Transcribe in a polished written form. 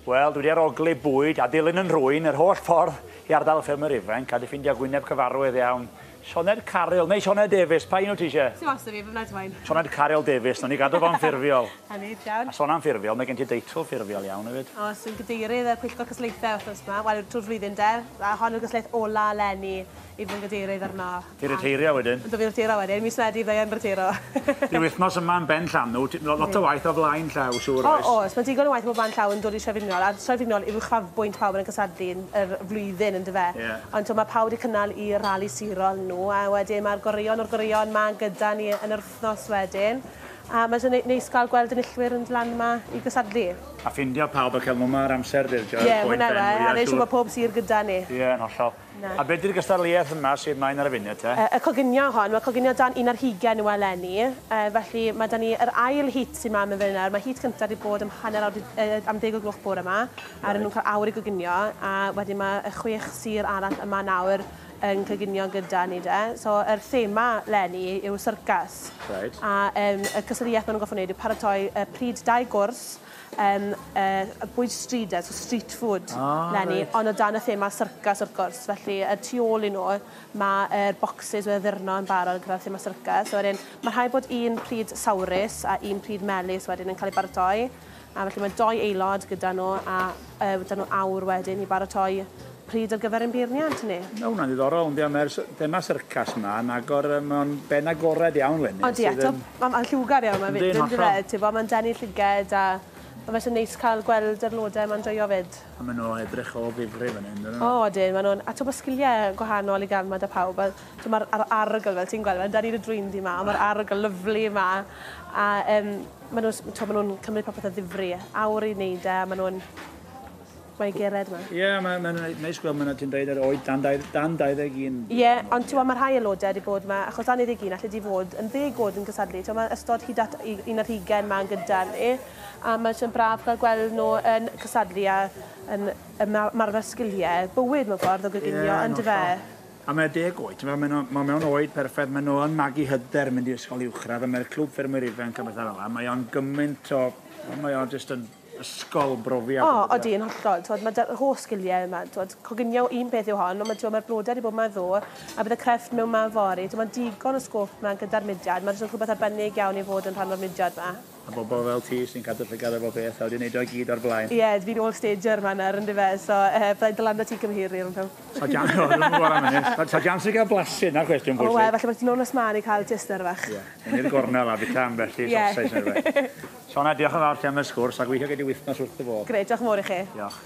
Wel, dwi 'di arogli bwyd a dilyn yn nhrwyn yr holl ffordd i ardal y ffermwyr ifanc a 'di ffindio gwyneb cyfarwydd iawn. Sioned Caryl, neu Sioned Davies, pa un wyt ti isie? Sim ots 'da fi, be bynnag ti moyn. Sioned Caryl Davies, nawn ni gadw fo'n ffurfiol. Hynny, iawn. A sôn am ffurfiol, mae gen ti deitl ffurfiol iawn hefyd. Oes, dwi'n gadeirydd y Pwyllgor Cystadlaethau wythnos 'ma, wel trwy'r flwyddyn de, a hon yw'r gystadlaeth ola eleni i fod yn gadeirydd arno. Ti'n riteirio wedyn? Yndw fi'n riteirio wedyn, mis Medi fydda i yn riteirio. Dyw wythnos yma yn ben llanw, ti- lo- lot o waith o flaen llaw siŵr oes? O oes, mae digon o waith o flaen llaw yn dod i Trefiniol, a Trefiniol yw uchafbwynt pawb yn y cystadlu yn yr flwyddyn yndyfe? Ie. Ond t'o' ma' pawb 'di cynnal 'u rali sirol nhw a wedyn ma'r goreuon o'r goreuon 'ma gyda ni yn yr wthnos wedyn a ma' jyst yn neis cael gweld enillwyr yn dod lan 'ma i gystadlu. A ffindio pawb a cael nhw 'ma ar amser 'di Ie, hwnna yw e, a neud siŵr bo' pob sir gyda ni. Ie, yn hollol. Na. A be' 'di'r gystadleuaeth yma sydd mlaen ar y funud te? Y coginio hon, ma' coginio dan un ar hugen yw e eleni, felly ma' 'da ni yr ail heat sy 'ma am y funud nawr, ma' heat cynta 'di bod am hanner awr 'di am ddeg o'r gloch bore 'ma, a ro'n nhw'n cael awr i goginio, a wedyn ma' y chwech sir arall yma nawr yn coginio gyda ni de. So yr thema leni yw syrcas. Reit. A y cystadleuaeth ma' nhw'n gorffod wneud yw paratoi y pryd dau gwrs yym y bwyd stryd e, so street food Ah, leni, reit. ond o dan y thema syrcas wrth gwrs, felly y tu ôl i nhw mae'r bocsys wedi addurno yn barod gyda'r thema syrcas. So wedyn ma' rhaid bod un pryd sawrus a un pryd melys wedyn yn cael ei baratoi, a felly mae dou aelod gyda nhw a yy 'da nhw awr wedyn i baratoi pryd ar gyfer ein beirniad ni. Ma' hwnna'n ddiddorol yndi, a mae'r thema syrcas yma yn agor, mae'n ben agored iawn leni. Odi, eto, mae'n lliwgar iawn ma' fyd, Yndi, yndyfe? T'bo, mae'n denu llyged a ma' fe jyst yn neis cael gweld yr lodau ma'n joio 'fyd. A maen nhw'n edrych o ddifri fan hyn, dyn nhw? O, odyn, maen nhw'n... A t'bo' ma' sgilie gwahanol i gael 'ma 'da pawb, a t'bo' ma'r arogl, fel ti'n gweld, mae'n denu dy drwyn di 'ma, a ma'r arogl lyfli 'ma, a maen nhw'n, t'bo' maen nhw'n cymryd popeth o ddifri, awr i wneud e, a maen nhw'n Mae gered 'ma. Ie, mae'n ma neis gweld mae'n ti'n dweud yr oed dan, dan 21. Ie, ond ti'n mae rhai aelodau wedi bod 'ma, achos dan 21 alle di fod yn ddeg oed yn cystadlu. Ti'n mae ystod hyd at 21 ma'n gyda ni, a mae'n jyst yn braf cael gweld nhw yn cystadlu a yn ymarfer sgiliau bywyd mewn ffordd o goginio, yeah, yndyfe? A mae 10 oed, ti'n meddwl, mae mewn oed perffaith, maen nhw yn magu hyder mynd i ysgol uwchradd, a mae'r clwb ffermwyr ifanc a bethau fel 'na, mae o'n gymaint o, mae o'n jyst yn ysgol brofiad. O, odi, yn hollol. T'wod, mae 'da holl sgiliau yma. T'wod, coginio un peth yw hon, ond mae, t'wod, mae'r blodau wedi bod 'ma ddo, a bydd y crefft mewn 'ma fory. T'wod, mae digon o sgôp 'ma gyda'r mudiad. Mae jyst yn rhywbeth arbennig iawn i fod yn rhan o'r mudiad 'ma. A bobl fel ti sy'n cadw llygad ar bob peth a wedi wneud o i gyd o'r blaen. Ie, fi'n ôl stager 'ma nawr yndyfe, so byddai'n dod lan 'da ti cymheiri rhwng pawb. Sa jan- o, dwi'm yn gwbod am hynny. Sa jans i gael blasu, 'na'r cwestiwn O bwysig. wel, falle bod ti'n nôl nos 'ma i cael taster fach. Ie, yn i'r gornel a bita ambell i sausage neu rhywbeth. Sioned, diolch yn fawr ti am y sgwrs a gobeithio gei di wythnos wrth dy fodd. Grêt, diolch yn fawr i chi. Diolch.